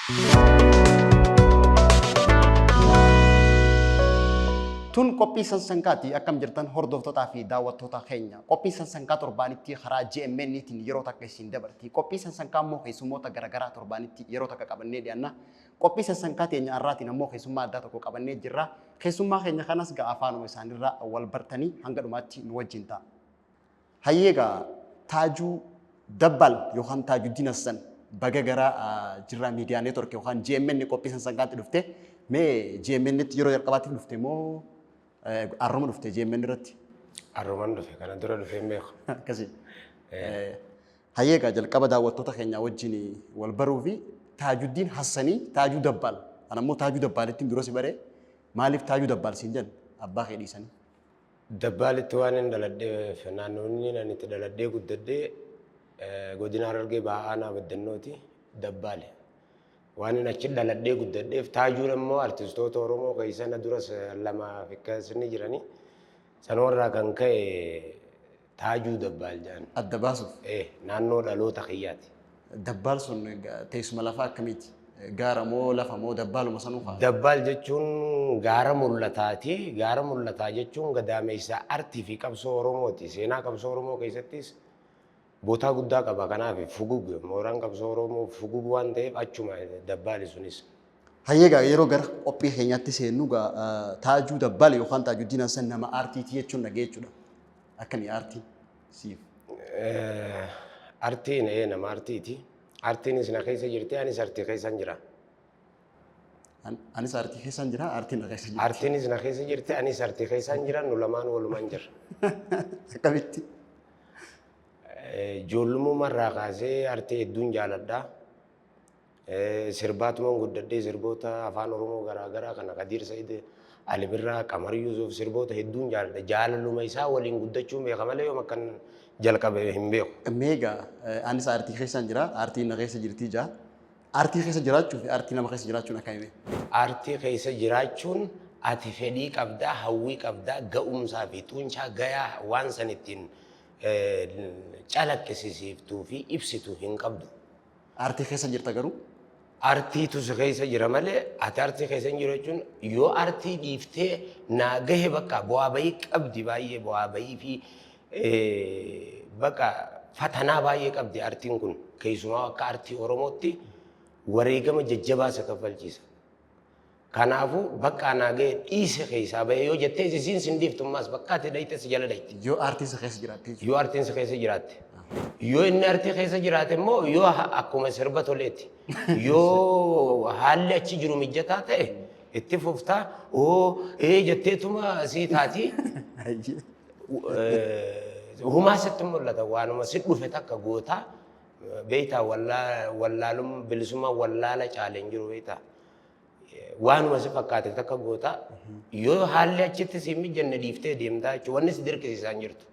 Tun qophii sansankaati. Akkam jirtan hordoftootaa fi daawwattoota keenya? Qophii sansankaa torbaanitti karaa GMN tiin yeroo takka isin dabarti. Qophii sansankaa immoo keessummoota garaagaraa torbaanitti yeroo takka qabannee dhiyaanna. Qophii sansankaa teenya har'aatiin ammoo keessummaa addaa tokko qabannee jirra. Keessummaa keenya kanas gaa afaanuma isaanirraa wal bartanii hanga dhumaatti nu wajjin ta'a. Hayyee egaa, Taajuu Dabbaal yookaan Taajuddiin Hassan, baga gara Jirraa Miidiyaa Neetwork yookaan GMN qophii sansankaatti dhufte. Mee GMNtti yeroo jalqabaatiif dhufte moo arruma dhufte GMN irratti? Arruman dhufe, kana dura dhufee hin beeku. Akkasii. Hayyee egaa, jalqaba daawwattoota keenya wajjin wal baruu fi Taajuddiin Hassanii Taajuu Dabbaal. Ana immoo Taajuu Dabbaalittiin dura si bare. Maaliif Taajuu Dabbaal siin jedhan abbaa kee dhiisanii? Dabbaalitti waan hin dhaladheef, naannoonni ani itti dhaladhee guddadhee godina Harargee Bahaa aanaa Baddannooti Dabbaale. Waan hin achi dhaladhee guddadheef. Taajuun immoo artistoota Oromoo keessa na duras lama akkas ni jirani. Sanumarraa kan ka'e Taajuu Dabbaal jedhan. Adda baasuuf. Naannoo dhaloota kiyyaati. Dabbaal sun teessuma lafaa akkamiiti? Gaara moo lafa moo dabbaaluma sanuu kaa? Dabbaal jechuun gaara mul'ataati. Gaara mul'ataa jechuun gadaameessa artii fi qabsoo Oromooti. Seenaa qabsoo Oromoo keessattis bootaa guddaa qaba. Kanaaf fugug, mooraan qabsoo Oromoo fugug waan ta'eef achuma dabbaali sunis. Hayyee egaa, yeroo gara qophii keenyaatti seennu egaa, Taajuu Dabbaal yookaan Taajuddiin Hassan nama aartiiti jechuun dhaga'e jechuudha. Akkamii aartiin siif? Artiin nama artiiti. Artiinis na keessa jirti, anis artii keessan jira. Anis aartii keessan jira, aartiin na keessa jirti. Artiinis na keessa jirti, anis artii keessan jira, nu lamaan walumaan jira. Akkamitti? Ijoollummaa irraa kaasee artii hedduun jaaladha. Sirbaatumaan guddadhee, sirboota afaan Oromoo garaa garaa kana, Kadiir Said, Ali Birraa, Qamar Yuusuf, sirboota hedduun jaaladha. Jaalaluma isaa waliin guddachuun beeka malee yoom akkan jalqabe hin beeku. Mee egaa, anis aartii keessan jira, aartiin na keessa jirti jaa. Aartii keessa jiraachuu fi aartii nama keessa jiraachuun akkamii? Aartii keessa jiraachuun ati fedhii qabdaa, hawwii qabdaa, ga'umsaa fi xuunchaa gayaa waan san ittiin calaqqisiisiftuu fi ibsitu hin qabdu. Aartii keessa jirta garuu? Artiitu si keessa jira malee ati artii keessa hin jiru jechuun, yoo artii dhiiftee naa gahe bakka bu'aa bahii qabdi, baay'ee bu'aa bahii fi bakka fatanaa baay'ee qabdi artiin kun. Keessumaa akka artii Oromootti wareegama jajjabaa isa kaffalchiisa. Kanaafuu bakka naa gahe dhiise keessaa bahee yoo jettee, isiin sin dhiiftummaas bakka ati dhayite si jala dhayti. Yoo aartiin si keessa jiraatte jechuudha. Yoo artiin si keessa jiraatte. Yoo inni artii keessa jiraate immoo, yoo akkuma sirba toleeti. Yoo haalli achi jiru mijataa ta'e itti fuftaa, oo ee jetteetuma sii taati. Humaa sitti mul'ata, waanuma si dhufe takka gootaa beektaa. Wallaalum bilisummaa wallaala caale hin jiru beektaa. Waanuma si fakkaate takka goota, yoo haalli achitti si hin mijanne dhiiftee deemtaa jechuudha. Wanni si dirqisiisaa hin jirtu.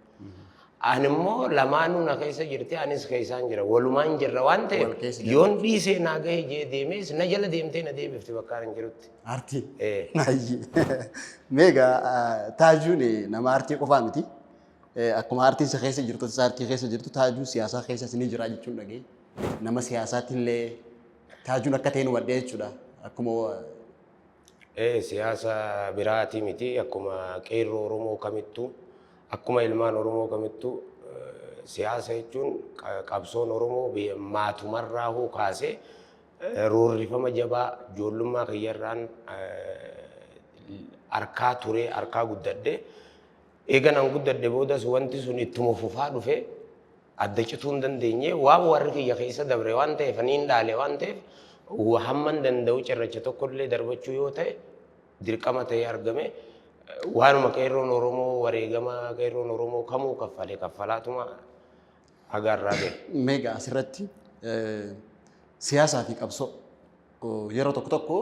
Ani immoo lamaanuu na keessa jirti, anis keessaan jira, walumaan jirra waan Wal ta'eef keessa jira. Yoon dhiisee naa gahe jee deemees na jala deemtee na deebifti bakka ani jirutti. Aartii. Ee. Hayyee. Mee egaa, Taajuun nama aartii qofaa miti. Akkuma aartiin isa keessa jirtu, atis aartii keessa jirtu, Taajuun siyaasaa keessas ni jira jechuun dhagee. Nama siyaasaatti illee Taajuun akka ta'e nu hubadhee jechuudha. Akkuma Siyaasa biraatii miti, akkuma qeerroo Oromoo kamittuu, akkuma ilmaan Oromoo kamittuu, siyaasa jechuun qabsoon Oromoo maatumarraa kaasee roorrifama jabaa ijoollummaa kiyyarraan arkaa ture, arkaa guddadhe. Eega nan guddadhe boodas wanti sun ittuma fufaa dhufe, adda cituu hin dandeenye. Waan warri kiyya keessa dabre waan ta'eef, ani hin dhaale waan ta'eef, hamman danda'u cirracha tokkollee darbachuu yoo ta'e dirqama ta'ee argame. Waanuma qeerroon Oromoo, wareegama qeerroon Oromoo kamuu kaffale kaffalaatuma haga irraa gahe. Mee egaa, asirratti siyaasaa fi qabsoo, yeroo tokko tokko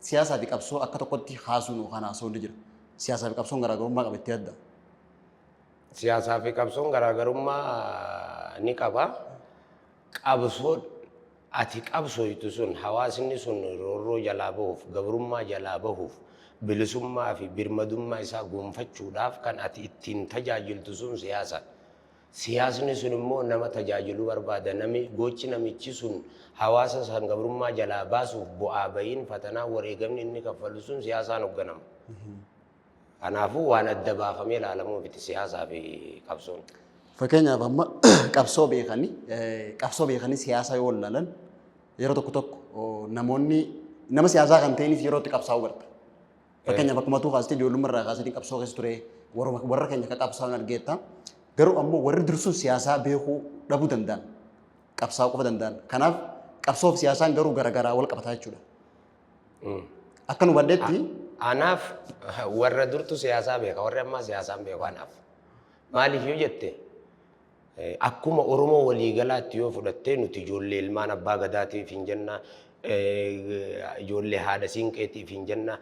siyaasaa fi qabsoo akka tokkotti haasuun yookaan haasa'uun ni jira. Siyaasaa fi qabsoon garaagarummaa qaba itti adda. Siyaasaa fi qabsoon garaagarummaa ni qaba. Qabsoo ati qabsooytu sun hawaasni sun roorroo jalaa bahuuf, gabrummaa jalaa bahuuf, bilisummaa fi birmadummaa isaa gonfachuudhaaf kan ati ittiin tajaajiltu sun siyaasa. Siyaasni sun immoo nama tajaajiluu barbaada. Nami gochi namichi sun hawaasa san gabrummaa jalaa baasuuf bu'aa bahiin fatanaa wareegamni inni kaffalu sun siyaasaan hoogganama. Kanaafuu waan adda baafamee ilaalamuu miti siyaasaa fi qabsoon. Fakkeenyaaf amma qabsoo beekanii siyaasa yoo wallaalan, yeroo tokko tokko namoonni nama siyaasaa kan ta'aniif yeroo itti qabsaa'uu garta. Fakkeenyaaf akkuma tuu kaastee ijoollummaa irraa kaasee qabsoo keessa ture, warra keenya akka qabsaa'an argeetta. Garuu ammoo warri dursuun siyaasaa beekuu dhabuu danda'an. Qabsaa'uu qofa danda'an. Kanaaf qabsoo fi siyaasaan garuu garaagaraa wal qabataa jechuudha. Akka nu hubadhetti. Anaaf warra durtu siyaasaa beeka, warri ammaa siyaasaa hin beeku anaaf. Maaliif yoo jette, akkuma Oromoo waliigalaatti yoo fudhattee, nuti ijoollee ilmaan abbaa gadaatiif hin jenna, ijoollee haadha siinqeetiif hin jenna.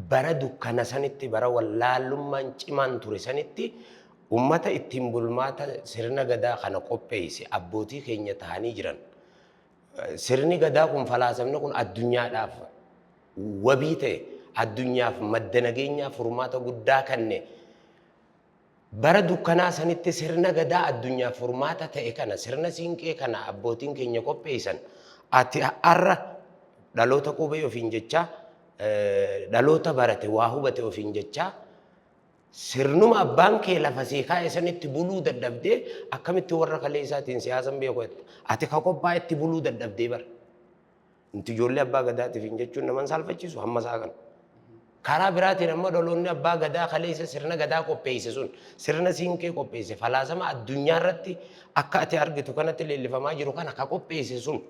Bara dukkana sanitti, bara wallaalummaan cimaan ture sanitti, ummata ittiin bulmaata sirna gadaa kana qopheesse abbootii keenya ta'anii jiran. Sirni gadaa kun, falaasamni kun addunyaadhaaf wabii ta'e, addunyaaf madda nageenyaa furmaata guddaa kenne. Bara dukkanaa sanitti sirna gadaa addunyaaf furmaata ta'e kana, sirna siinqee kana abbootiin keenya qopheessan, ati har'a dhaloota qubee ofiin jechaa, dhaloota barate waa hubate ofiin jechaa, sirnuma abbaan kee lafa sii kaa'e sanitti buluu dadhabdee akkamitti warra kalee isaatiin siyaasan beeku jetta? Ati ka qophaa'etti buluu dadhabdee bara. Nuti ijoollee abbaa gadaatiif hin jechuun naman saalfachiisu hamma isaa kana. Karaa biraatiin ammoo dhaloonni abbaa gadaa kaleessa sirna gadaa qopheesse sun, sirna siinqee qopheesse, falaasama addunyaa irratti akka ati argitu kanatti leellifamaa jiru kana ka qopheesse sun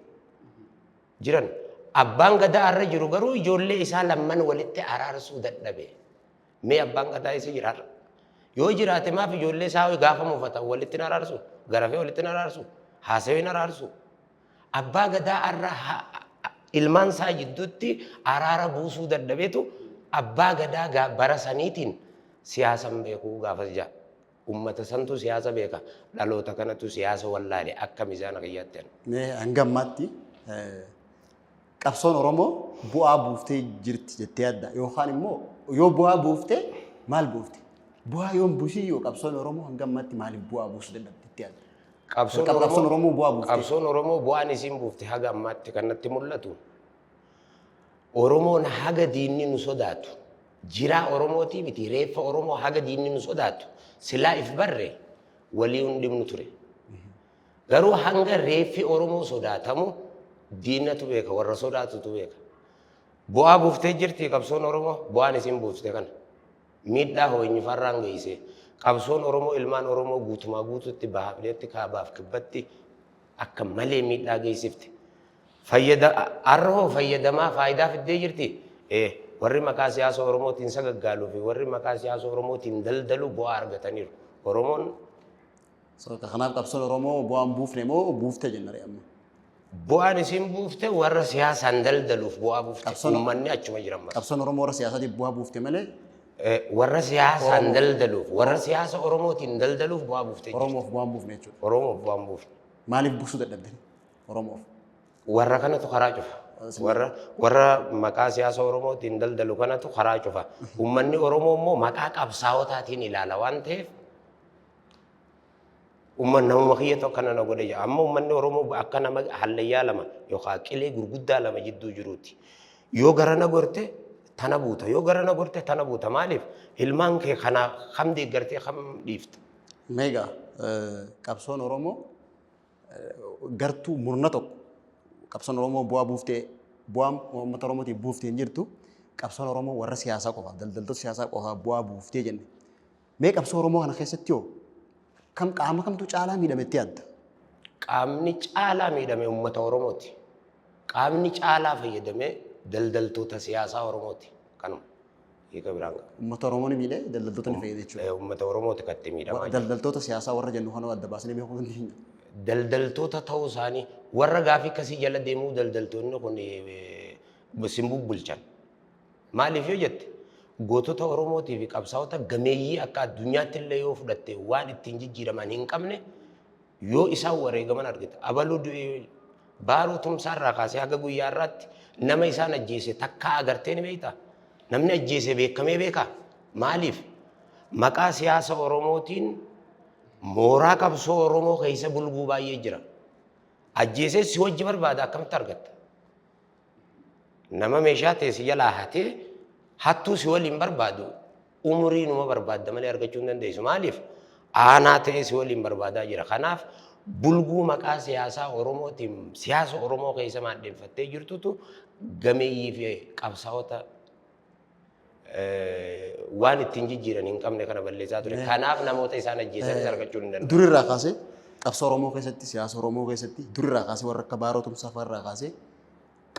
jiran. Abbaan gadaa irra jiru garuu ijoollee isaa lamman walitti araarsuu dadhabe. Mee abbaan gadaa isa jira har'a? Yoo jiraate maaf ijoollee isaa gaafa mufatan walitti hin araarsu? Garafee walitti hin araarsu? Haasawee hin araarsu? Abbaa gadaa har'a ilmaan isaa jidduutti araara buusuu dadhabeetu abbaa gadaa bara saniitiin siyaasan beekuu gaafas jaa. Ummata santu siyaasa beeka. Dhaloota kanatu siyaasa wallaale akka mizaana kiyyaatti. Mee hanga ammaatti qabsoon Oromoo bu'aa buuftee jirti jettee yaadda? Yookaan immoo yoo bu'aa buuftee maal buufte? Bu'aa yoon buusii yoo qabsoon Oromoo hanga ammaatti maaliif bu'aa buusuu dadhabde jettee yaadda? Qabsoon Qabsoon Oromoo bu'aa buufte. Qabsoon Oromoo bu'aan isiin buufte haga ammaatti kan natti mul'atu, Oromoon haga diinni nu sodaatu, jiraa Oromootii miti, reeffa Oromoo haga diinni nu sodaatu silaa if barre walii hin dhibnu ture. Garuu hanga reeffi Oromoo sodaatamu diinatu beeka, warra sodaatutu beeka. Bu'aa buuftee jirti qabsoon Oromoo, bu'aan isiin buufte kana. Miidhaa hoo'inyifarraan geesse. Qabsoon Oromoo ilmaan Oromoo guutumaa guututti bahaaf dhiyeetti, kaabaaf kibbatti akka malee miidhaa geessifte. Fayyada har'a hoo fayyadamaa faayidaa fiddee jirti? Ee, warri maqaa siyaasa Oromootiin sagaggaaluu fi warri maqaa siyaasa Oromootiin daldalu bu'aa argataniiru. Oromoon So, kanaaf qabsoon Oromoo bu'aan buufne moo buufte jenna ree amma? Bu'aan isiin buufte warra siyaasaan daldaluuf bu'aa buufte. Uummanni achuma jiran mara. Qabsoon Oromoo warra siyaasaatiif bu'aa buufte malee Warra siyaasaan daldaluuf, warra siyaasa Oromootiin daldaluuf bu'aa buuftee jirti. Oromoof bu'aan buufne jechuudha. Oromoof bu'aan buufne. Maaliif buusuu dadhabde Oromoof? Warra kanatu karaa cufa. Warra maqaa siyaasa Oromootiin daldalu kanatu karaa cufa. Uummanni Oromoo immoo maqaa qabsaa'otaatiin ilaala waan ta'eef, uummanni namuma kiyyatu akkana na godhe jedha. Amma uummanni Oromoo akka nama hallayyaa lama yookaan qilee gurguddaa lama jidduu jiruuti. Yoo garana gorte tana buuta. Yoo garana gorte tana buuta. Maaliif? Ilmaan kee kana kam deeggartee kam dhiifta? Meegaa qabsoon Oromoo gartuu murna tokko, qabsoon Oromoo bu'aa buuftee, bu'aan uummata Oromootiif buuftee hin jirtu, qabsoon Oromoo warra siyaasaa qofaaf, daldaltoota siyaasaa qofaaf bu'aa buuftee jenne. Mee qabsoo Oromoo kana keessatti hoo kam qaama kamtu caalaa miidhametti yaadda? Qaamni caalaa miidhame uummata Oromooti. Qaamni caalaa fayyadame daldaltoota siyaasaa Oromooti. Kanuma. Hiika biraan qaba. Uummata Oromoo ni miidhee, daldaltoota ni fayyade jechuudha. Uummata Oromooti kan itti miidhamaa jiru. Daldaltoota siyaasaa warra jennu kana adda baasnee beekuu dandeenya. Daldaltoota ta'uu isaanii warra gaafii akkasii jala deemuu, daldaltoonni kun sin bubbulchan. Maaliif yoo jette, gootota Oromootii fi qabsaa'ota gameeyyii akka addunyaatti illee yoo fudhatte waan ittiin jijjiiraman hin qabne yoo isaan wareegaman argita. Abaluu du'ee, Baaroo Tumsaa irraa kaasee haga guyyaa irraatti nama isaan ajjeese takkaa agartee ni beektaa? Namni ajjeese beekamee beekaa? Maaliif? Maqaa siyaasa Oromootiin. Mooraa qabsoo Oromoo keessa bulguu baay'ee jira. Ajjeesee si wajji barbaada, akkamitti argatta? Nama meeshaa ta'e si jalaa hatee hattuu si waliin barbaadu umurii numa barbaadda malee argachuu hin dandeessu. Maaliif? Aanaa ta'ee si waliin barbaadaa jira. Kanaaf bulguu maqaa siyaasaa Oromootiin siyaasa Oromoo keessa maadheeffattee jirtutu gameeyyii fi qabsaa'ota waan ittiin jijjiiran hin qabne kana balleessaa ture. Kanaaf namoota isaan ajjeesanis argachuu hin danda'u. Durirraa kaasee qabsoo Oromoo keessatti, siyaasa Oromoo keessatti durirraa kaasee warra akka Baaroo Tumsaa fa'aa kaasee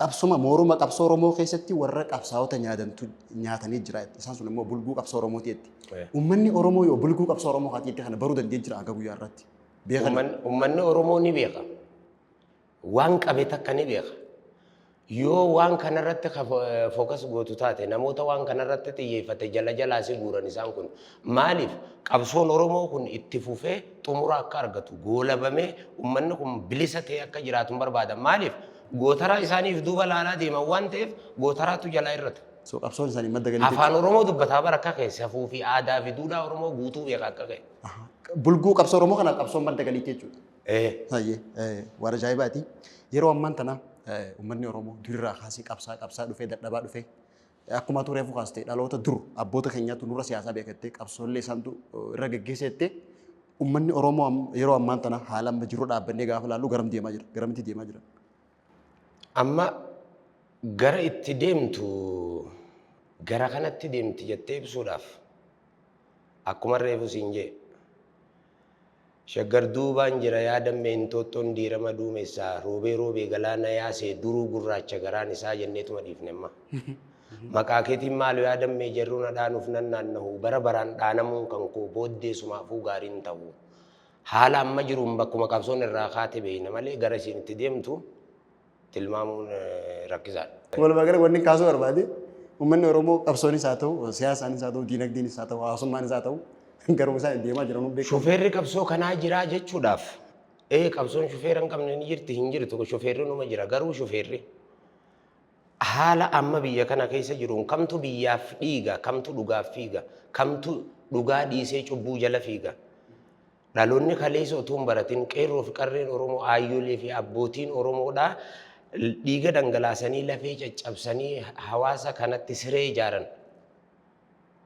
qabsuma mooruma qabsoo Oromoo keessatti warra qabsaa'ota nyaatantu nyaatanii jira. Isaan sun immoo bulguu qabsoo Oromooti jetti. Uummanni Oromoo yoo bulguu qabsoo Oromoo haati jetti kana baruu danda'ee jira hanga guyyaa irratti. Beekan. Uummanni Oromoo ni beeka. Waan qabe takka ni beeka. Yoo waan kanarratti focus gootu taate, namoota waan kanarratti xiyyeeffate jala jalaa si guuran isaan kun. Maaliif? Qabsoon Oromoo kun itti fufee xumura akka argatu, goolabamee uummanni kun bilisa ta'ee akka jiraatu hin barbaadan. Maaliif? Gootaraa isaaniif duuba laalaa deeman waan ta'eef gootaraatu jalaa irrata. So qabsoon isaanii madda galii. Afaan Oromoo dubbataa bara akka kee, safuu fi aadaa fi duudhaa Oromoo guutuu beeka akka kee. Bulguu qabsoo Oromoo kana qabsoon madda galiiti jechuudha. Ee. Hayyee, waan ajaa'ibaati. Yeroo ammaan tana uummanni Oromoo durirraa kaasee qabsaa qabsaa dhufee dadhabaa dhufee, akkuma reefu kaastee dhaloota dur abboota keenyaatu nurra siyaasaa beekattee qabsoollee isaantu irra geggeessettee, uummanni Oromoo yeroo ammaan tana haala amma jiru dhaabbannee gaafa ilaallu garam deemaa jira? Garamitti deemaa jira? Amma gara itti deemtu, gara kanatti deemti jettee ibsuudhaaf, akkuma reefu siin jee, Shaggar duubaan jira yaadamme, Inxooxxoon diirama duumessaa roobee roobee galaana yaasee duruu gurraacha garaan isaa jenneetuma dhiifne amma. Maqaa keetiin maalo yaadamme, jarru na dhaanuuf nan naannahu, bara baraan dhaanamuun kan koo booddee sumaafuu gaariin ta'u. Haala amma jiruun bakkuma qabsoon irraa kaate beekna malee gara isiin itti deemtu tilmaamuun rakkisaadha. Walumaa gala wanni kaasuu barbaade, uummanni Oromoo qabsoonis haa ta'u, siyaasaanis haa ta'u, diinagdeenis haa ta'u, hawaasummaanis haa ta'u, garuu isaan deemaa jiran beekamu. Shufeerri qabsoo kanaa jiraa jechuudhaaf, qabsoon shufeera hin qabne ni jirti? Hin jirtu. Shufeerri numa jira, garuu shufeerri haala amma biyya kana keessa jiruun kamtu biyyaaf dhiiga, kamtu dhugaaf fiiga, kamtu dhugaa dhiisee cubbuu jala fiiga? Dhaloonni kaleessa utuu hin baratin qeerroo fi qarreen Oromoo, aayyolee fi abbootiin Oromoodhaa dhiiga dhangalaasanii, lafee caccabsanii hawaasa kanatti siree ijaaran.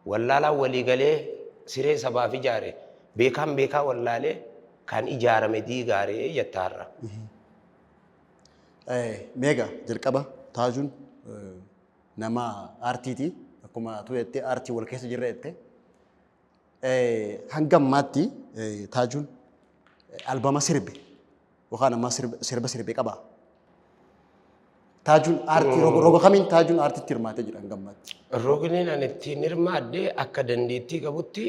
Wallaalaan walii galee siree sabaaf ijaare, beekaan beekaa wallaalee kan ijaarame diigaaree jetta har'a. Meegaa jalqaba Taajuun nama aartiiti. Akkuma tu jettee aartii wal keessa jirra jettee. Hanga ammaatti Taajuun albama sirbe yookaan ammaa sirba sirbe qaba? Taajuun aartii roga kamiin Taajuun aartiitti hirmaatee jira hanga ammaatti? Rogniin ani ittiin hirmaadhe akka dandeettii qabutti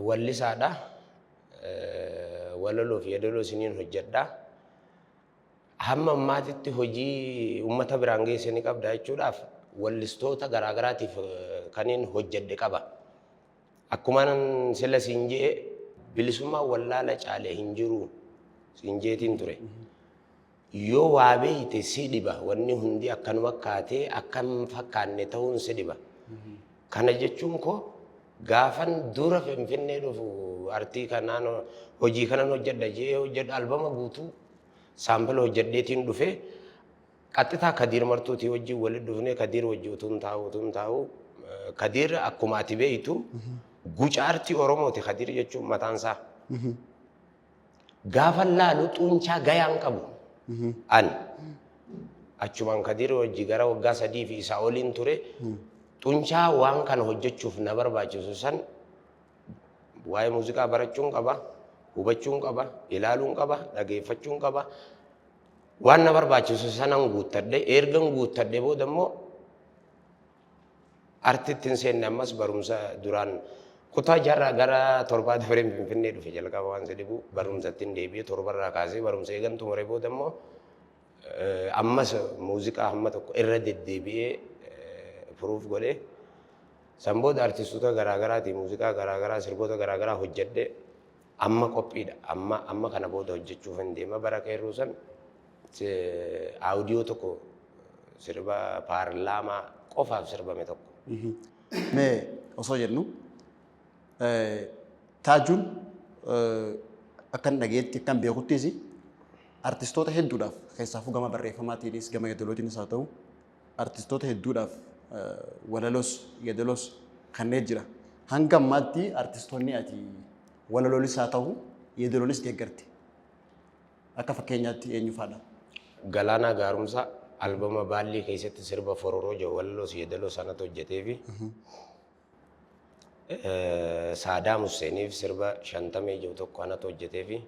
wallisaadha. Walaloo fi yeedaloo isiniin hojjedha. Hamma ammaatitti hojii uummata biraan geesse ni qabda jechuudhaaf, wallistoota garaagaraatiif kaniin hojjedhe qaba. Akkuma sila siin jee, bilisummaan wallaala caale hin jiru siin jeetiin ture. Yoo waa beeyte si dhiba, wanni hundi akkanuma kaatee akka hin fakkaanne ta'uun si dhiba. Kana jechuun koo gaafan dura Finfinnee dhufu artii kanaan hojii kanan hojjedha jee hojjedha, albama guutuu sample hojjedheetiin dhufe. Qaxxitaa Kadiir Martuutii wajjin walitti dhufnee, Kadiir wajji utuun taa'u, Kadiir akkuma ati beeytu guca artii Oromooti Kadiir jechuun mataan isaa. Gaafa laalu xuuncaa gayaan qabu. Ani achumaan Kadiir wajji gara waggaa 3 fi isaa oliin ture. Xuuncaa waan kana hojjechuuf na barbaachisu san, waa'ee muuziqaa barachuun qaba, hubachuun qaba, ilaaluun qaba, dhageeffachuun qaba. Waan na barbaachisu sanan guuttadhe. Ergan guuttadhe booda immoo artitti hin seenne. Ammas barumsa duraan kutaa jaarraa gara torbaa dabareen Finfinnee dhufe jalqaba, waan si dhibu barumsatti hin deebi'e. Torbarraa kaasee barumsa eegan xumure booda immoo ammas muuziqaa hamma tokko irra deddeebi'ee furuuf godhee, san booda artistoota garaagaraatii muuziqaa garaagaraa, sirboota garaagaraa hojjedhe. Amma qophiidha. Amma kana booda hojjechuuf hin deema. Bara qeerroo san audio tokko, sirba paarlaamaa qofaaf sirbame tokko. Mee osoo jennu, Taajuun Akkan dhageetti, akkan beekuttis, artistoota hedduudhaaf, keessaafuu gama barreeffamaatiinis gama yeedalootiinis haa ta'u, artistoota hedduudhaaf walaloos yeedaloos kanneen jira. Hanga ammaatti artistoonni ati walaloonis haa ta'u yeedaloonis deeggarte akka fakkeenyaatti eenyu fa'aadha? Galaanaa Gaaromsaa, albama Baallii keessatti sirba Fororoo jedhu walaloos yeedaloo sanatu hojjetee fi Saadaam Huseeniif sirba Shantamee jedhu tokko anatu hojjetee fi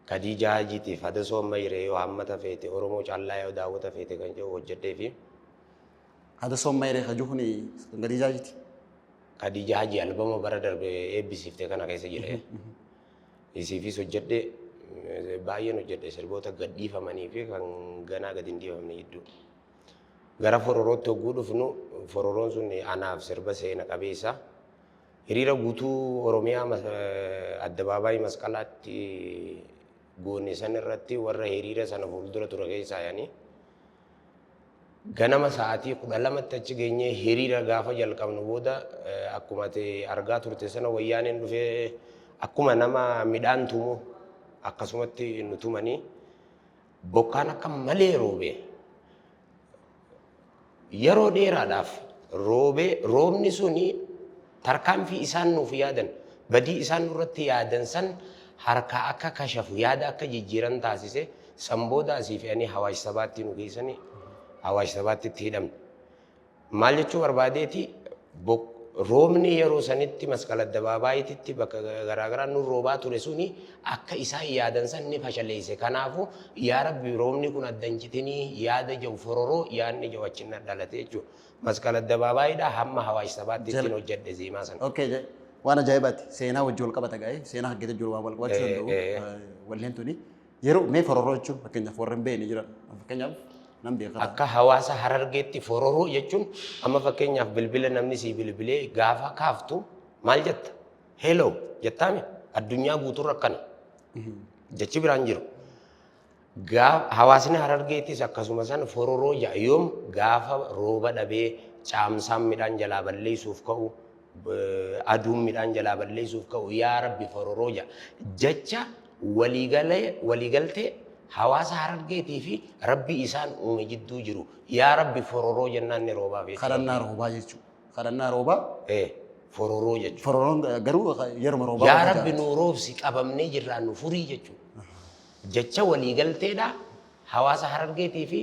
Khadiija Hajiitiif Hadasoo amma hiree yoo hammata feete Oromoo callaa yoo daawwata feete kan jedhu hojjedhee fi Hadasoo amma hiree kajuu kuni kan Khadiija Hajiiti. Khadiija Hajii albama bara darbe eebbisiifte kana keessa jira. Isiifis hojjedhee, baay'een hojjedhe, sirboota gadhiifamanii fi kan ganaa gadi hin dhiifamne jidduu. Gara Fororootti hogguu dhufnu, Fororoon sun anaaf sirba seena qabeessa. Hiriira guutuu Oromiyaa addabaabaayii Masqalaatti goone san irratti warra hiriira sana fuuldura ture keessaa yaani. Ganama sa'aatii 12tti achi geenyee hiriira gaafa jalqabnu booda, akkuma ati argaa turte sana, Wayyaaneen dhufee akkuma nama midhaan tumu akkasumatti nu tumanii, bokkaan akka malee roobee yeroo dheeraadhaaf roobee, roobni suni tarkaanfii isaan nuuf yaadan, badii isaan nurratti yaadan san harkaa akka kashafu, yaada akka jijjiiran taasise. San booda asii fe'anii Hawaash Sabaatti nu geessanii Hawaash Sabaatti itti hidhamne. Maal jechuu barbaadeeti, roobni yeroo sanitti Masqala Addabaabaayititti bakka garaagaraa nu roobaa ture suni akka isaan yaadan san ni fashaleesse. Kanaafuu "Yaa Rabbi, roobni kun adda hin citinii" yaada jedhu, Fororoo yaadni jedhu achi dhalate jechuudha. Masqala Addabaabaayidhaa hamma Hawaash Sabaatti ittiin hojjedhe zeemaa sana. Okay, waan ajaa'ibaati. Seenaa wajjin wal qabata gaa'ee seenaa haggeeta jiru waan wal qabachuu danda'u. Walleen tuni yeroo mee Fororoo jechuun fakkeenyaaf warra hin beekne jiran, fakkeenyaaf nan beeka. Akka hawaasa Harargeetti Fororoo jechuun, amma fakkeenyaaf bilbila namni sii bilbilee gaafa kaaftu maal jetta? "Hello" jettaami, addunyaa guutuurra akkana. Jechi biraan jiru. Hawaasni Harargeettis akkasuma san Fororoo ja'a. Yoom? Gaafa rooba dhabee caamsaan midhaan jalaa balleessuuf ka'u, aduun midhaan jalaa balleessuuf ka'u, "Yaa Rabbi, Fororoo" ja'a. Jecha waliigaltee hawaasa Harargeetii fi Rabbi isaan uume jidduu jiru. "Yaa Rabbi, Fororoo" jennaan ni roobaaf jechuudha. Kadhannaa roobaa jechuudha. Kadhannaa roobaa. Fororoo jechuudha. Fororoon garuu yeruma roobaa. "Yaa Rabbi, nu roobsi, qabamnee jirraa, nu furii" jechuudha. Jecha waliigalteedha hawaasa Harargeetii fi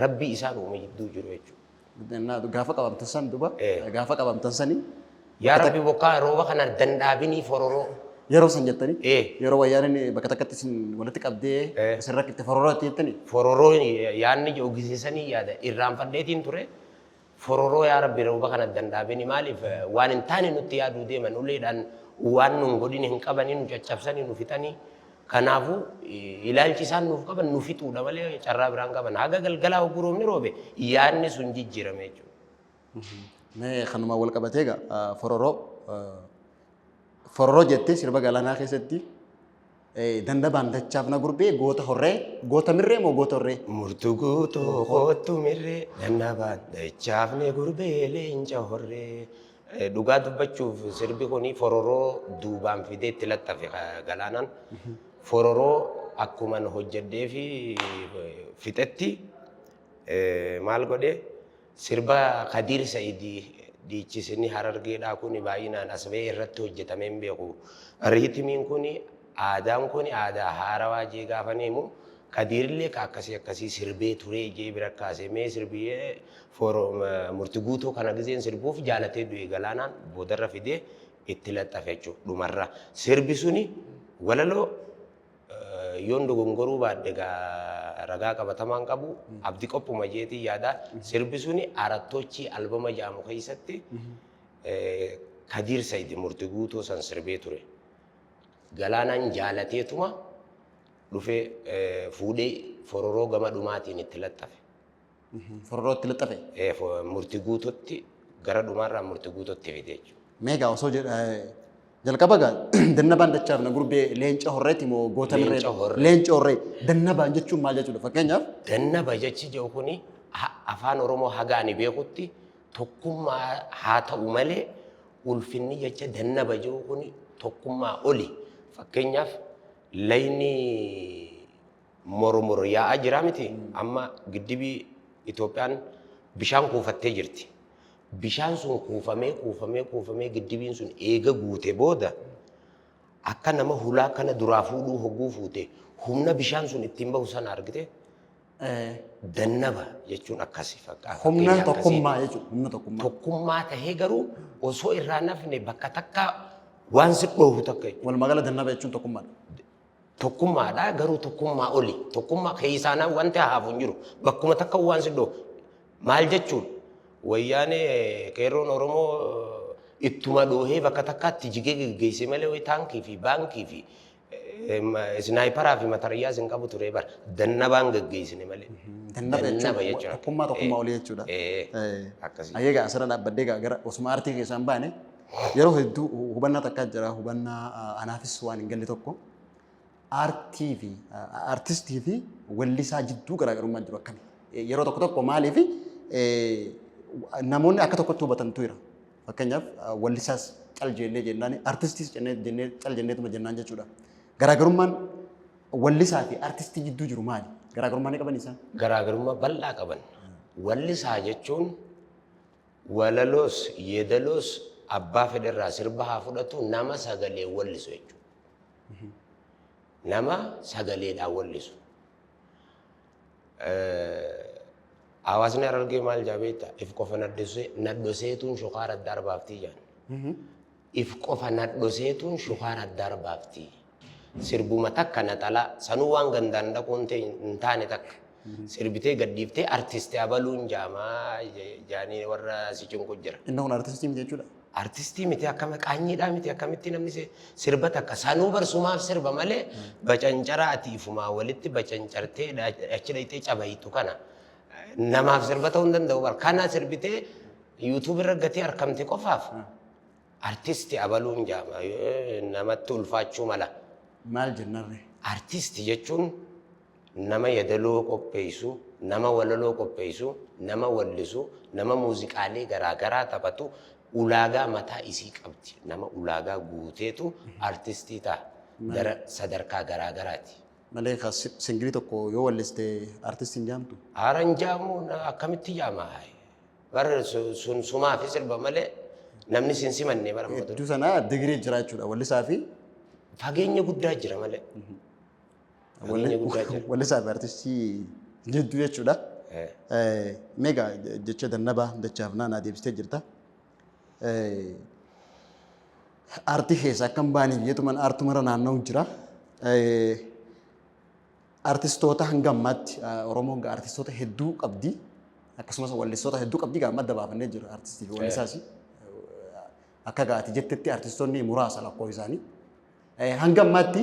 Rabbi isaan uume jidduu jiru jechuudha. Gaafa qabamtan san duba gaafa qabamtan sanii "Yaa Rabbi, bokkaa rooba kana dandhaabinii, Fororoo." Yeroo san jettanii yeroo Wayyaaneen bakka takkatti isin walitti qabdee isin rakkitte Fororoo jettanii. Fororoo yaadni jiru gisiisanii yaada irraanfadheetiin ture. Fororoo, "Yaa Rabbi, rooba kana dandhaabini." Maaliif? Waan hin taane nutti yaaduu deeman, uleedhaan waan nun godhin hin qabanii, nu caccabsanii nu fixanii. Kanaafuu ilaalchi isaan nuuf qaban nu fixuudha malee carraa biraan qaban. Haga galgalaa hogguu roobni roobe yaadni sun jijjiirame jechuudha. Mee kanuma wal qabatee egaa Fororoo Fororoo jettee sirba Galaanaa keessatti dandabaan dachaaf na gurbee goota horree, goota mirree moo goota horree? Murtuu guutuu kootu mirree, dandabaan dachaafne gurbee leenca horree. Dhugaa dubbachuuf sirbi kun Fororoo duubaan fidee itti laxxafe Galaanaan. Fororoo akkuman hojjedhee fi fixetti maal godhee, sirba Kadiir Sa'idii dhiichisni Harargeedhaa kun baay'inaan as ba'ee irratti hojjetamee hin beeku. Rhythmiin kun, aadaan kun aadaa haarawaa jee gaafa himu, Kadiirillee ka akkasii akkasii sirbee turee jee bira kaasee, mee sirbiyee Murti Guutuu kana gizeen sirbuuf jaalatee du'e. Galaanaan boodarra fidee itti laxxafe jechuudha dhumarra. Sirbi suni walaloo, yoon dogongoruu baadhe ragaa qabatamaan qabu, Abdi Qophuma jeetii yaada, sirbi suni Arattochii albama jedhamu keessatti Kadiir Sayidi Murti Guutuu san sirbee ture. Galaanaan jaalateetuma dhufee fuudhee Fororoo gama dhumaatiin itti laxxafe. Fororoo itti laxxafe. Murti Guututti gara dhumaarraa Murti Guututti fide jechuudha. Meegaa osoo jedha jalqaba gaa dannabaan dachaaf na gurbee leenca horreeti moo goota mirree? Leenca horree. Leenca horree. Dannabaan jechuun maal jechuudha fakkeenyaaf? Dannaba jechi jedhu kuni afaan Oromoo haga ani beekutti tokkummaa haa ta'u malee, ulfinni jecha dannaba jedhu kuni tokkummaa oli. Fakkeenyaaf, layni Mormor yaa'aa jira miti? Amma giddibii Itoophiyaan bishaan kuufattee jirti. Bishaan sun kuufamee kuufamee kuufamee giddibiin sun eega guute booda, akka nama hulaa kana duraa fuudhuu hogguu fuute, humna bishaan sun ittiin bahu sana argite. Dannaba jechuun akkasi fakkaata. Humna tokkummaa jechuudha. Humna tokkummaa. Tokkummaa tahee garuu osoo irraa nafne bakka takka waan si dhoohu takka jechuudha. Walumaa gala dannaba jechuun tokkummaadha. Tokkummaadha, garuu tokkummaa oli. Tokkummaa keessaanaa wanti haafu hin jiru. Bakkuma takka waan si dhoohu. Maal jechuun, Wayyaanee qeerroon Oromoo ittuma dhoohee bakka takkaatti jigee geggeesse malee wayi taankii fi baankii fi sniperaa fi matariyyaas hin qabu ture bara. Dannabaan geggeessine malee. Dannaba jechuun tokkummaa tokkummaa olii jechuudha. Akkasii. Ayyee, asirra dhaabbadhee gara osuma aartii keessaa hin baane, yeroo hedduu hubannaa takkaa jira, hubannaa anaafis waan hin galle tokko, aartii fi aartistii fi wellisaa jidduu garaagarummaan jiru akkami? Yeroo tokko tokko maaliif namoonni akka tokkotti hubatantu jira. Fakkeenyaaf, wellisaas cal jennee jennaan, aartistiis jennee cal jenneetuma jennaan jechuudha. Garaagarummaan wellisaa fi aartistii jidduu jiru maali? Garaagarummaa ni qaban isaan? Garaagarummaa bal'aa qaban. Wallisaa jechuun walaloos yeedaloos abbaa fedherraa sirba haa fudhatu, nama sagalee wallisu jechuudha. Nama sagaleedhaan wallisu. Hawaasni Harargee maal jaa beektaa? "If qofa nadhoseetuun shukaara adda arbaaftii" jaan. If qofa nadhoseetuun shukaara adda arbaaftii. Sirbuma takka naxalaa sanuu waan gandaan dhaquun hin taane takka. Sirbitee gadhiiftee artisti abaluun jaamaa jaanii warra si cinqu jira. Inni kun artistii miti jechuudha. Artistii miti, akkama qaanyiidhaa miti, akkamitti namni sirba takka sanuu barsumaaf sirba malee bacancara ati ifumaa walitti bacancartee achi dhayxee cabayitu kana namaaf sirba ta'uu hin danda'u bara. Kana sirbitee YouTube irra gatii argamte qofaaf artisti abaluun jaama namatti ulfaachuu mala. Maal jennarre? Artisti jechuun nama yadaloo qopheessu, nama walaloo qopheessu, nama wallisu, nama muuziqaalee garaagaraa taphatu, ulaagaa mataa isii qabdi. Nama ulaagaa guuteetu artistii ta'a. Gara sadarkaa garaagaraati. Malee ka singilii tokko yoo walliste artistii hin jaamtu. Haaran jaamu akkamitti jaama? Bara sun sumaa fi sirba malee namni sin simanne bara amma ture. Hedduu sana digirii jira jechuudha wallisaa fi Fageenya guddaa jira malee. Fageenya guddaa jira. Wallisaa fi artistii jidduu jechuudha. Meegaa jecha dannabaa dachaaf naanaa deebistee jirta. Aartii keessa akka hin baaneef jeetuman aartumarra naanna'u jira. Artistoota hanga ammaatti Oromoon artistoota hedduu qabdi. Akkasumas wallistoota hedduu qabdi, gaa madda baafannee jira artistii fi wallisaas. Akka gaati jettetti artistoonni muraasa lakkoo isaanii. Hanga ammaatti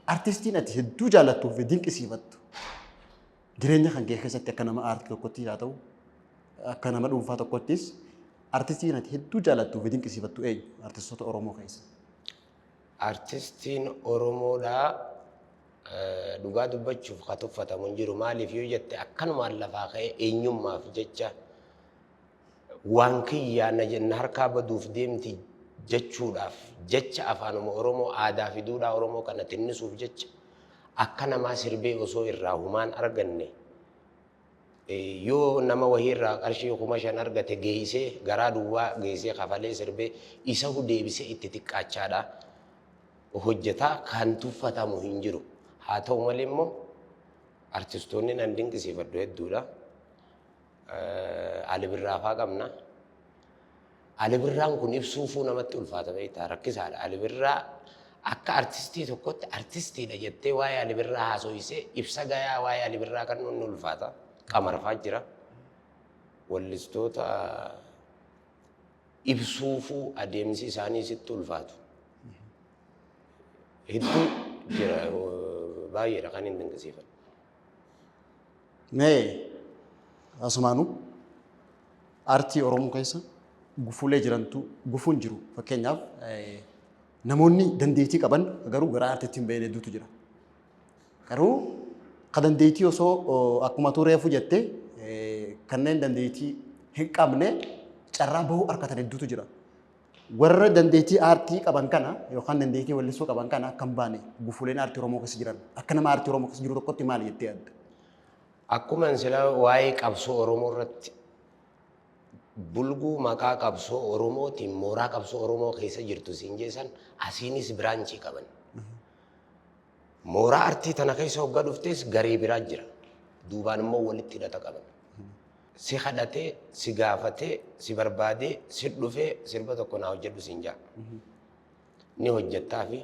artistiin ati hedduu jaallattuu fi dinqisiifattu jireenya kan kee keessatti, akka nama aartii tokkotti haa ta'u, akka nama dhuunfaa tokkottis, artistiin ati hedduu jaallattuu fi dinqisiifattu eenyu artistoota Oromoo keessa? Artistiin Oromoodhaa dhugaa dubbachuuf ka tuffatamu hin jiru. Maaliif yoo jette, akkanumaan lafaa ka'ee eenyummaaf jecha waan kiyyaa na jenna harkaa baduuf deemti jechuudhaaf jecha, afaanuma Oromoo, aadaa fi duudhaa Oromoo kana tinnisuuf jecha akka namaa sirbee osoo irraa humaan arganne, yoo nama wahii irraa qarshii 5,000 argate geessee, garaa duwwaa geessee kafalee sirbee isahu deebisee itti xiqqaachaadha hojjetaa kan tuffatamu hin jiru. Haa ta'u malee immoo artistoonni nan dinqisiifadhu hedduudha. Ali Birraa faa qabna. Ali Birraan kun ibsuufuu namatti ulfaata, beektaa, rakkisaadha. Ali Birraa akka artistii tokkotti artistiidha jettee waa'ee Ali Birraa haasoyisee ibsa gayaa waa'ee Ali Birraa kan inni ulfaata. Qamarfaa jira. Wallistoota ibsuufuu adeemsi isaanii sitti ulfaatu. Hedduu jira, baay'eedha kan hin dinqisiifadhu. Mee asumaanuu aartii Oromoo keessa gufuulee jirantu, gufuun jiru, fakkeenyaaf namoonni dandeettii qaban garuu gara aartiitti hin bahine hedduutu jira. Garuu ka dandeettii osoo akkuma tu reefu jette, kanneen dandeettii hin qabne carraa bahuu argatan hedduutu jira. Warra dandeettii aartii qaban kana yookaan dandeettii wallisuu qaban kana akka hin baane gufuuleen aartii Oromoo keessa jiran akka nama aartii Oromoo keessa jiru tokkotti maali jettee yaadda? Akkuma sila waa'ee qabsoo Oromoo irratti bulguu maqaa qabsoo Oromootiin mooraa qabsoo Oromoo keessa jirtu siin jeessan, asiinis branch qaban. Mooraa artii tana keessa hoggaa dhuftes garee biraa jira. Duubaan immoo walitti hidhata qaban. Si kadhatee, si gaafatee, si barbaadee, si dhufee sirba tokko naa hojjedhu siin jaa. Ni hojjettaa fi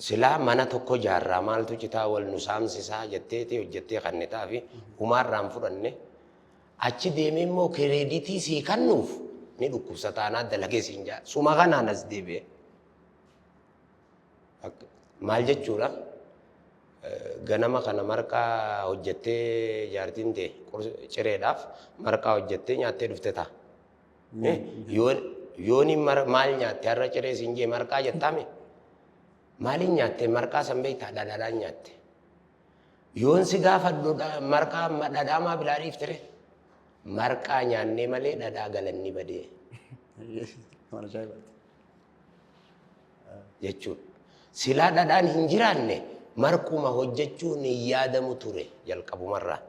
silaa mana tokko jaarraa maaltu citaa wal nu saamsisaa jetteeti hojjettee kannitaa fi humaarraan fudhanne. Achi deemee immoo credit sii kennuuf ni dhukkubsata, anaa dalagee siin jaa. Suma kanaan as deebi'e. Maal jechuudha? Ganama kana marqaa hojjettee, jaartiin ta'e cireedhaaf marqaa hojjettee nyaattee dhufte ta'a. Yooni maal nyaatte har'a ciree siin jee, marqaa jettaame? Maaliin nyaatte marqaa san beektaa? Dhadhaadhaan nyaatte. Yoon si gaafadhu, marqaa dhadhaa maa bilaa dhiiftere? Marqaa nyaannee malee dhadhaa galanni badee Waan ajaa'ibaati. jechuudha. Silaa dhadhaan hin jiraanne marquma hojjechuun hin yaadamu ture jalqabumarraa.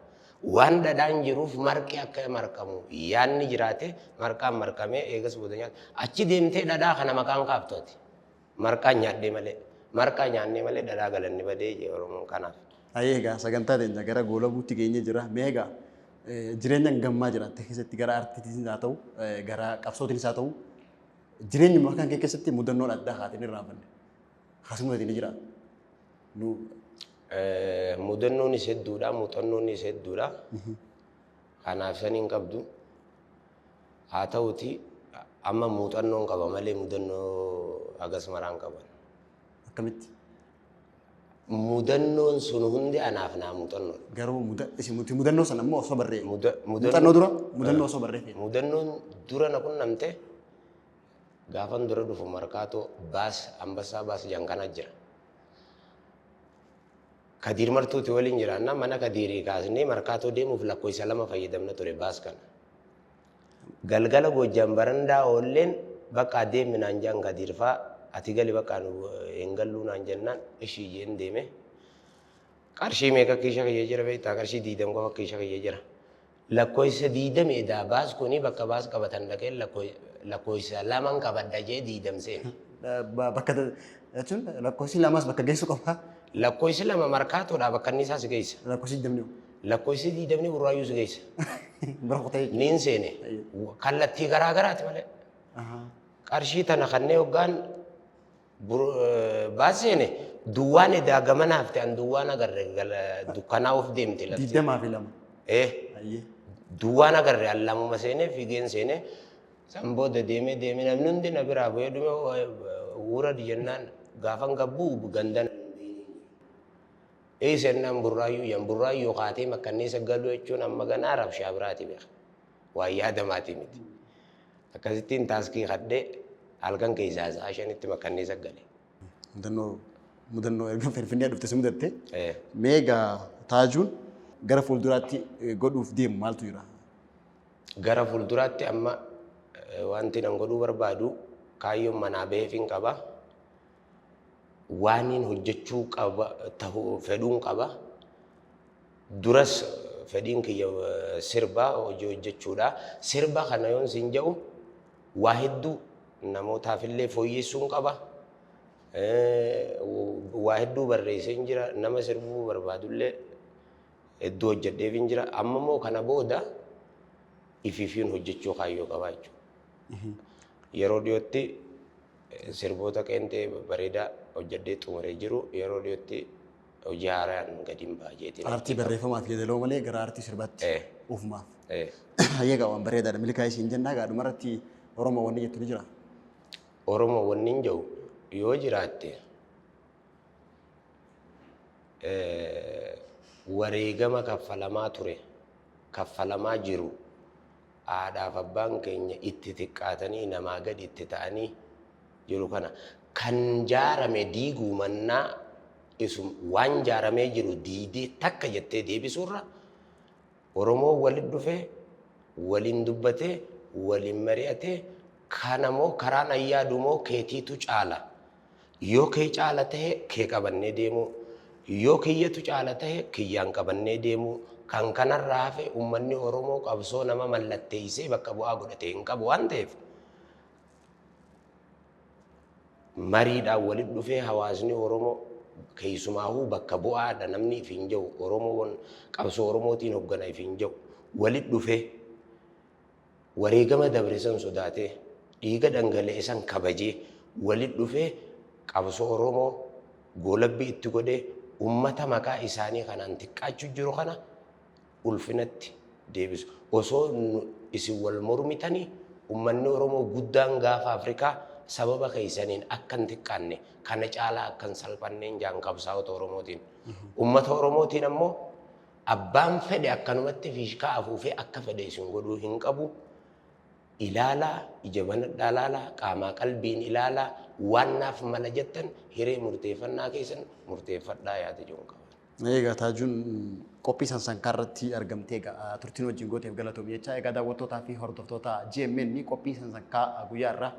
Waan dhadhaan jiruuf marqi akka marqamu yaadni jiraate, marqaan marqamee eegas booda nyaata. Achi deemtee dhadhaa kana maqaan kaaftu ati. Marqaan nyaadhee malee. Marqaa nyaannee malee dhadhaa galanni badee jee Oromoon kanaaf. Ayyee, egaa sagantaa teenya gara goolabuutti geenyee jira. Mee egaa jireenya gammaa jiraatte keessatti gara aartiitiinis haa ta'u, gara qabsootiinis haa ta'u, jireenyuma kan kee keessatti mudannoon addaa haatiin irraa banne. Akkasumas ni jira. Nu Mudannoonis hedduudha, muuxannoonis hedduudha. Kanaaf saniin qabdu. Haa ta'uti, amma muuxannoon qaba malee mudannoo hagas maraan qaban. Akkamitti? Mudannoon sun hundi anaaf naa muuxannoodha. Garuu mudannoo sana immoo osoo barree. Muuxannoo dura mudannoo osoo barree feena. Mudannoon dura na qunnamte, gaafan dura dhufu Markaatoo baas Ambassaa baas jankana jira. Kadiir Martuuti waliin jiraanna, mana Kadiirii kaasnee Markaatoo deemuuf lakkoofsa 2 fayyadamna ture baas kana. Galgala Goojjam barandaa oolleen bakka adeemmi naan jaan Kadiir faa, ati gali, bakka nu hin galluu naan jennaan, ishii jeen deeme. Qarshii meeqa kiisha kiyya jira beektaa? Qarshii 20 qofa kiisha kiyya jira. Lakkoofsa 20 edaa baas kuni bakka baas qabatan dhaqee lakkoofsa laman qabadha jee 20 seene. Bakka jechuun lakkoofsi lamas bakka geessu qaba. Lakkoofsi 2 Markaatoodha, bakka inni isaa si geessa. Lakkoofsi 20. Lakkoofsi 20 Burraayyuu si geessa. Bira kutee jechuudha. Niin seene. Kallattii garaa garaati malee. Qarshii tana kanneen hoggaan baas seene, duwwaan edaa gamanaaf ta'an duwwaan agarre, dukkanaa of deemte lafti. 22. Eh. Duwwaan agarre, an lamuma seenee fiigeen seenee, san booda deemee deemee namni hundi na biraa bu'ee dhume. Wura jennaan gaafan gabbuu gandan eessannaan Burraayyuu yan Burraayyuu kaatee makkanneessa galuu jechuun amma ganaa rabshaa biraati beeka. Waan yaadamaati miti. Akkasittiin taaskii kadhee halkan keessaa sa'a 5tti makkanneessa gale. Mudannoo erga Finfinnee dhufte si mudatte. Mee egaa Taajuun gara fuulduraatti godhuuf deemu maaltu jira? Gara fuulduraatti amma wanti nan godhuu barbaadu, kaayyoon manaa baheef hin qaba. Waaniin hojjechuu qaba ta'uu fedhuun qaba. Duras fedhiin kiyya sirba hojii hojjechuudha. Sirba kana yoon siin jedhu, waa hedduu namootaafillee fooyyessuun qaba. Waa hedduu barreessee hin jira. Nama sirbuu barbaadullee hedduu hojjedheef hin jira. Amma immoo kana booda ifiifiin hojjechuu kaayyoo qaba jechuudha. Yeroo dhiyootti sirboota qeenxee bareedaa hojjedhee xumuree jiru, yeroo dhiyootti hojii haaraan gadi hin ba'a jeetiin. Aartii barreeffamaa fi yeedaloo malee gara aartii sirbaatti ufumaaf. Hayyee, waan bareedaadha. Milkaa'ii siin jennaa. Egaa dhumarratti Oromoo wanni jettu ni jira? Oromoo wanni hin jiru yoo jiraatte, wareegama kaffalamaa ture, kaffalamaa jiru, haadhaaf abbaan keenya itti xiqqaatanii namaa gadi itti ta'anii jiru kana kan jaarame diiguu mannaa, isum waan jaaramee jiru diidee takka jettee deebisuurra, Oromoon walit dhufee, waliin dubbatee, waliin mari'atee Kana moo karaan an yaadu moo keetiitu caala? Yoo kee caala tahe kee qabannee deemuu, yoo kiyyatu caala tahe kiyyaan qabannee deemuu, kan kanarraa hafe ummanni Oromoo qabsoo nama mallatteessee bakka bu'aa godhate hin qabu waan ta'eef mariidhaan walitti dhufee hawaasni Oromoo keessumaahuu bakka bu'aadha namni ifiin jedhu Oromoon qabsoo Oromootiin hoggana ifiin jedhu walitti dhufee wareegama dabre san sodaatee, dhiiga dhangala'e san kabajee walitti dhufee qabsoo Oromoo goolabbii itti godhee ummata maqaa isaanii kanaan xiqqaachuu jiru kana ulfinatti deebisu. Osoo isin wal mormitanii ummanni Oromoo guddaan gaafa Afrikaa sababa keessaniin akka hin xiqqaanne kana caalaa akka hin salphanneen jaan qabsaa'ota Oromootiin. Ummata Oromootiin ammoo abbaan fedhe akkanumatti fiishkaa afuufee akka fedhe isin godhuu hin qabu. Ilaalaa, ija banadhaa ilaalaa, qaamaa qalbiin ilaalaa, waan naaf mala jettan hiree murteeffannaa keessan murteeffadhaa yaada jedhuun qaba. Egaa Taajuun qophii sansankaa irratti argamtee egaa turtiin wajjin gooteef galatoomi jechaa egaa daawwattootaa fi hordoftoota GMN qophii sansankaa guyyaa irraa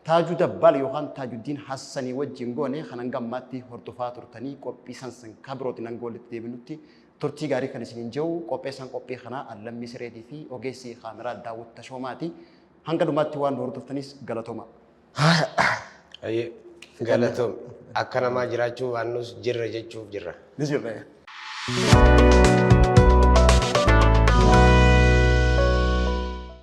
Taajuu Dabbaal yookaan Taajuddiin Hassanii wajjin goone kan hanga ammaatti hordofaa turtanii qophii sansankaa birootiin hanga walitti deebinutti turtii gaarii kan isiniin jiru qopheessaan qophii kanaa Allammii Sireetii fi ogeessi kaameraa Daawwit Tashoomaati. Hanga dhumaatti waan nu hordoftanis galatooma. Ayyee galatoom akka namaa jiraachuu baannus jirra jechuuf jirra. Ni jirra.